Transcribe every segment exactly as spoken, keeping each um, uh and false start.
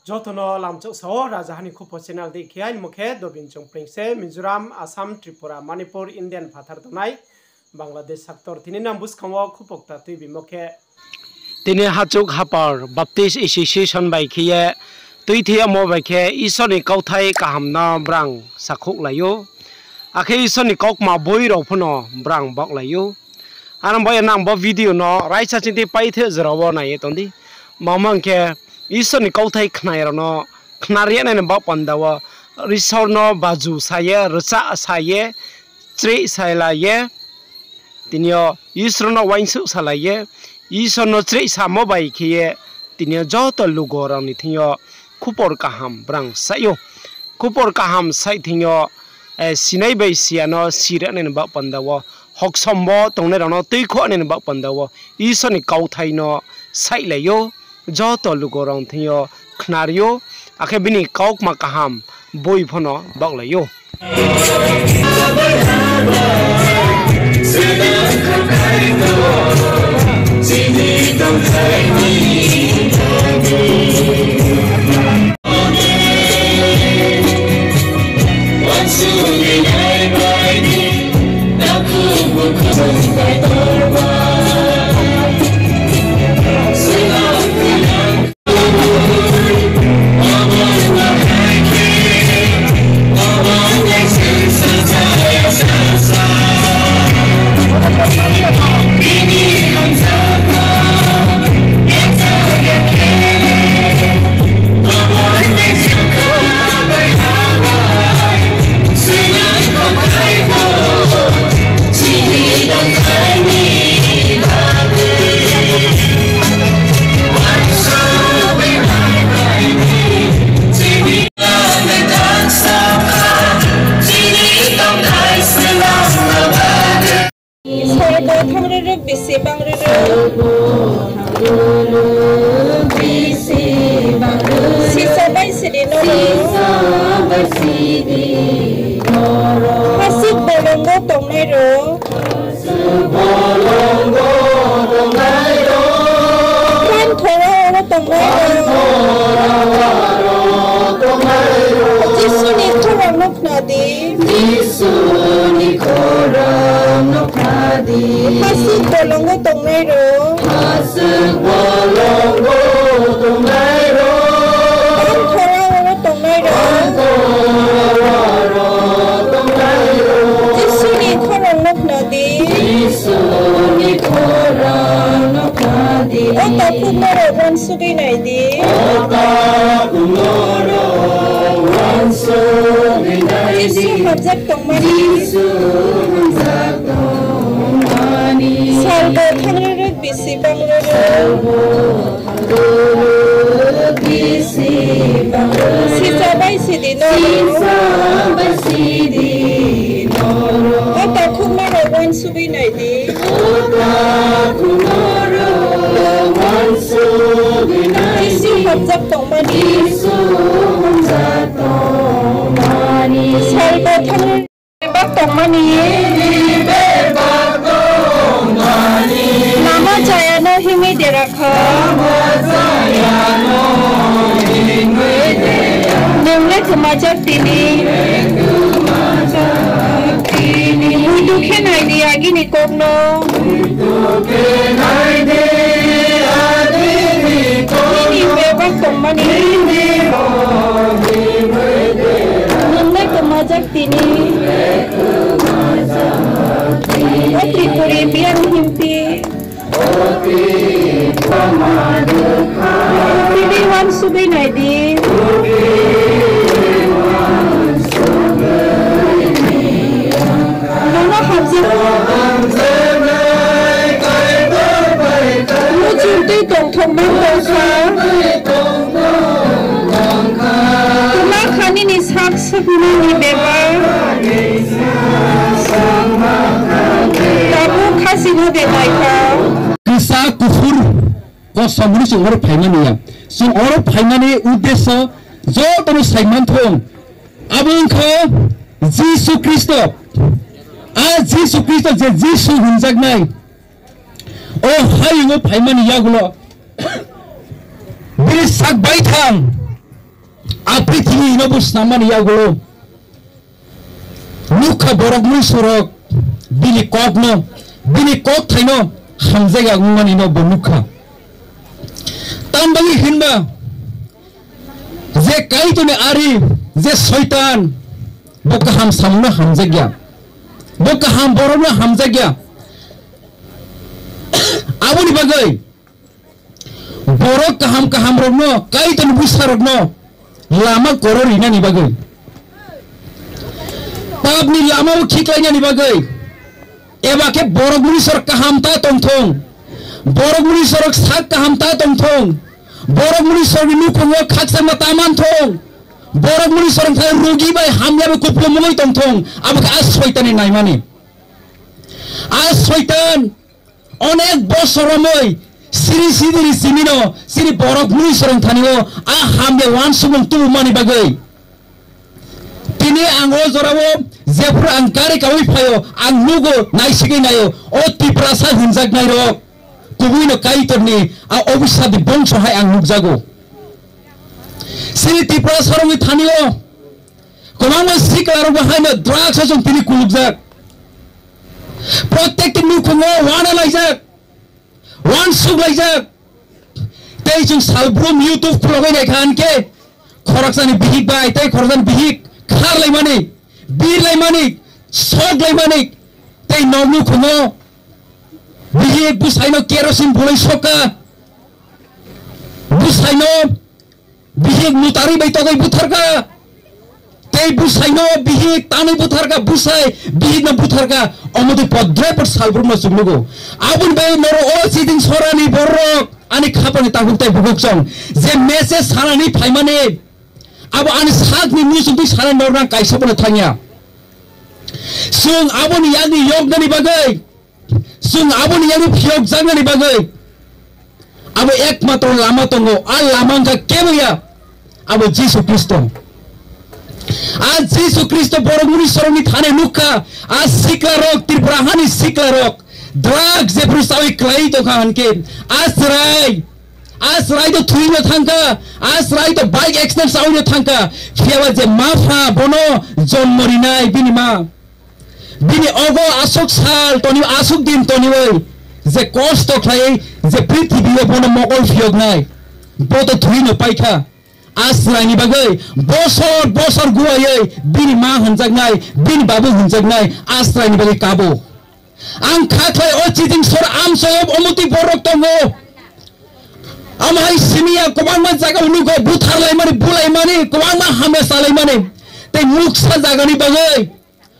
Jotono lamchok sao Raja Hani Khupo channel di khe ani mokhe Dobin Chongprengse Mizoram, Assam, Tripura, Manipur, Indian phathar tongnai Bangladesh saktor tini nang bwskango khupok ta twi bimo khe. Tini hachuk hapar Baptist Association bai khiye twi thiyamo bai khe Isorni kauthai kahamno brang sakhuk laio. Akhe Isorni kokma boi rok phano brang bok laio. Ano bai nang bo video no raisa chiti paithe jorao naiye tondi. Mama hwnkhe Isorni kauthai khnairokno khnariya nani bak pandao Isorno baju saye, rwcha saye, chri sai laiye. Tinio Isorno wainsu salaiye, Isorno chri samo bai khiye tinio joto lugo rokni thingyo khupor kaham brang saio. Khupor kaham sai thingyo, eh, sinai bai siyano sirani bak pandao, hoksombo tongnai rokno twi khoknani bak pandao, Isorni kauthaino sai laio, joto lugo rok thingyo khnario, akhe bini kaukma kaham boi phano bak laio. Sal bo thang rwrwk bisi bang rwrwk. Sisa bai sidi norok. Hasuk bolongo tongnai rok. Kan thora oro tongnai rok. Jisuni khorang no khna di. Jisuni khorang no khna di. Hasuk bolongo tongnai rok. Hasuk bolongo tongnai rok. Kan thora oro tongnai rok. Kan thora oro tongnai rok. Jisuni khorang no khna di. Jisuni khorang no khna di. O takhuk norok uansugwi nai di. O takhuk norok uansugwi nai di. Jisu hapjak tongmani. Jisu hapjak tongmani. Sal bo thang rwrwk bisi bang rwrwk. Sal bo thang rwrwk bisi bang rwrwk. Sisa bai sidi norok. Sisa bai sidi norok. O takhuk norok uansugwi nai di. O takhuk norok uansugwi nai di. Jisu hapjak tongmani. Jisu hapjak tongmani. Sal bo thang bebak tongmani. Bebak tongmani. Lama chayano himwi dera kha. Lama chayano himwi dera. Nwng le kwmajak tini. Muitu khe nai di agini kokno. Muitu khe nai di agini kokno. Nini bebak tongmani. Nini bo himwi dera. Nwng le kwmajak tini. O Tripuri biyang himpi. Tini uansugwi nai di. Nono hamjak. Muchung twi tongthokma tongkha. Kwma kha nini sak swknani bebak. Tabuk khasino de naikha. Kisa kuphur kosom hwnwi chwng oro phaimani ya. Chwng oro phaimani uddesyo jotono saimanthung. Abo wngkha Jisu Khristo. A Jisu Khristo je Jisu hwnjaknai. O hayungo phaimani yagulo bini sak baithang A prithibi no bo snamani yagulo nukha borok mui sorok bini kokno, bini kok thaino hamjak ya wngmani no bo nukha. Tambagi hinba je Kaitorni ari, je Soitan, bo kaham samungno hamjakya, bo kaham borokno hamjakya. Aboni bagwi borok kaham kaham rokno, Kaitorni bwsa rokno lama koro rinani bagwi, papni lama o khiklainani bagwi, eba khe borok muni sorok kaham ta tongthong, borok muni sorok sak kaham ta tongthong, borok muni sorokni nukhungo khakchangma ta manthong, borok muni sorok thai rugi bai hamya bai kupulung mungwi tongthong, abo khe a Soitanni naimani. A Soitan onek bosor romwi siri sidiri simino siri borok muni sorong thanio a hamya wansukmung tubumani bagwi. Tini ang o jorao jephru ang gari kawi phaio, ang nugo, naisigwi naio, o Tiprasa hinjaknairok kubuino Kaitorni a obisadi bongso hai ang nukjago. Sini Tiprasa rokni thanio kwbangma siklarokbo haino drugs o chwng tini kulukjak. Protekti nukhungo wana laijak, wansuk laijak. Tei chwng salbrum YouTube khulogwi naikha hinkhe khoroksani bihik bai tei khoroksani bihik khar laimani, bir laimani, sok laimani, tei nok nukhungo bihik bwsaino kerosin bulai sokha, bwsaino bihik mutari bai togwi butharkha. Tei bwsaino bihik tanwi butharkha, bwsai bihikno butharkha. Omo twi podre pod salbrumno chwng nugo. Aboni bagwi norok o chiding sorani borok ani khapani takhuk tei bukhuk chong je message sanani phaimani, abo ani sakni muchung twi sanani norok nang kaisa bono thangya. Chwng aboni yakni yoknani bagwi Chwng aboni yagwi phiyokjaknani bagwi abo ekmatro lama tongo, a lama wngkha kebo ya, abo Jisu Khristo. A Jisu Khristo borok muni sorokni thani nukha, a siklarok, Tripura hani siklarok, drugs jephru chawi klai tongkha hinkhe, a chwrai, a chwrai to thwino thangkha, a chwrai to bike accident chawino thangkha, phiyaba je ma pha bono jonmo rinai bini ma. Bini ogo aswk sal toniwi, aswk din toniwi, je kosto khlaiwi, je prithibi o bono mokol phiyoknai, bo to thwino paikha. A chwraini bagwi bosor bosor guwaiwi bini ma hwnjaknai, bini babu hwnjaknai, a chwraini bagwi kabo. Ang kha khlai o chijing sor amchoyo omotwi borok tongo. Omo hai simi ya kwbangma jaga o nugo, butharlaimani, bulaimani, kwbangma hamya salaimani, tei muksa jagani bagwi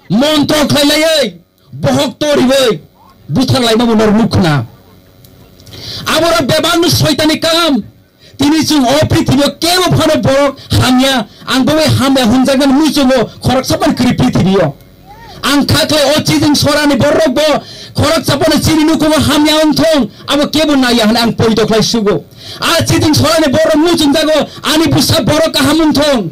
montro khlailaiwi, bohok toriwi, butharlaimabo norok nukhna. Aborok bebakno soitani kam. Tini chwng o prithibi o kebo phano borok hamya, ang bo bai hamya hwnjaknani muchungo khoroksa phano kwrwi prithibi o. Ang kha khlai o chijing sorani borok bo khoroksa phano chini nukhungo hamya wngthong, abo kebo naiya hwnwi ang poito khlai sugo. A chijing sorani borok muchungjago, ani bwsa borok kaham wngthong.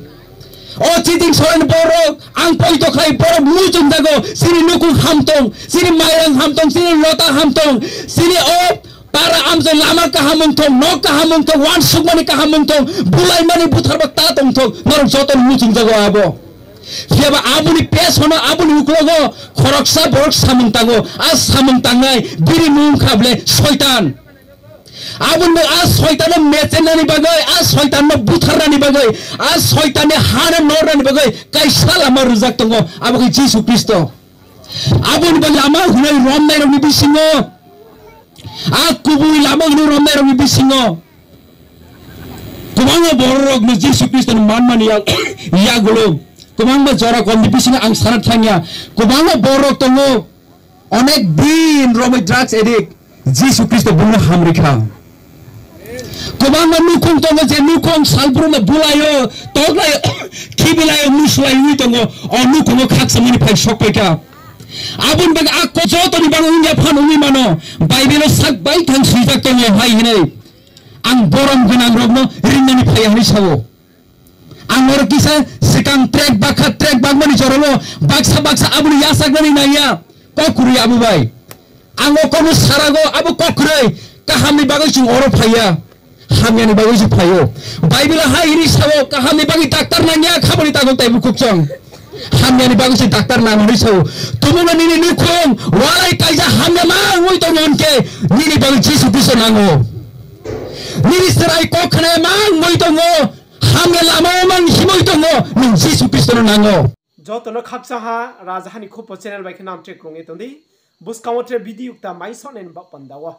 O chijing sorani borok ang poito khlai borok muchungjago, chini nukhung hamtong, chini mairang hamtong, chini lota hamtong, chini o para amchoi lama kaham wngthong, nok kaham wngthong, wansukmani kaham wngthong, bulaimani butharba ta tongthong, norok jotono muchungjago abo. Phiyaba aboni pesono, aboni uklogo khoroksa borok samung tango, a samung tangnai bini mung kha ble Soitan. Aboni a Soitanno mechenani bagwi, a Soitanno butharnani bagwi, a Soitanni hano nornani bagwi kaisa lama rwjak tongo, abo khe Jisu Khristo. Aboni bagwi lama hwnwi romnairokni bisingo, a kubui lama hwnwi romnairokni bisingo kwbangma bororokno Jisu Khristoni manmani ya-, yagulo kwbangma jora komni bisingo ang sana thangya. Kwbangma bororok tongo, onek din romwi drugs addict, Jisu Khristo bumno hamrikha. Kwbangma nukhung tongo je nukhung salbrumno bulaio, toklaio, khibilaio, muslaiwi tongo, o nukhungo khaksa mani phai sokpaikha. Aboni bagwi a ko-, jotoni bagwi wngya phano wngwi mano, Bible-o sak baithang swijak tongo hai hinwi, "Ang borom gwnangrokno ringnani phaiya," hinwi sao. Ang oro kisa swkang track bakha, track bakmani jorao baksa baksa aboni yachaknani nangya, kok kwrwi abo bai. Ang o kokno sarago, abo kok kwrwi, kahamni bagwi chwng oro phaiya. Hamyani bagwi se phaio. Bible hai hini sao, kahamni bagwi daktar nangya, khaboni tago tei bukhuk chwng. Hamyani bagwi se daktar nang hwnwi sao. Tumungno nini nukhung walai kaisa hamya ma wngwi tongo hwnkhe nini bagwi Jisu Khristo nango. Nini chwrai kok khna ma wngwi tongo, hamya lama o mang himwi tongo, nwng Jisu Khristono nango. Jotono khakchang ha, Raja Hani Khupo channel bai khe nam check rwngwi tongdi. Bwskango tre video ta mai sonai ni bak panda o.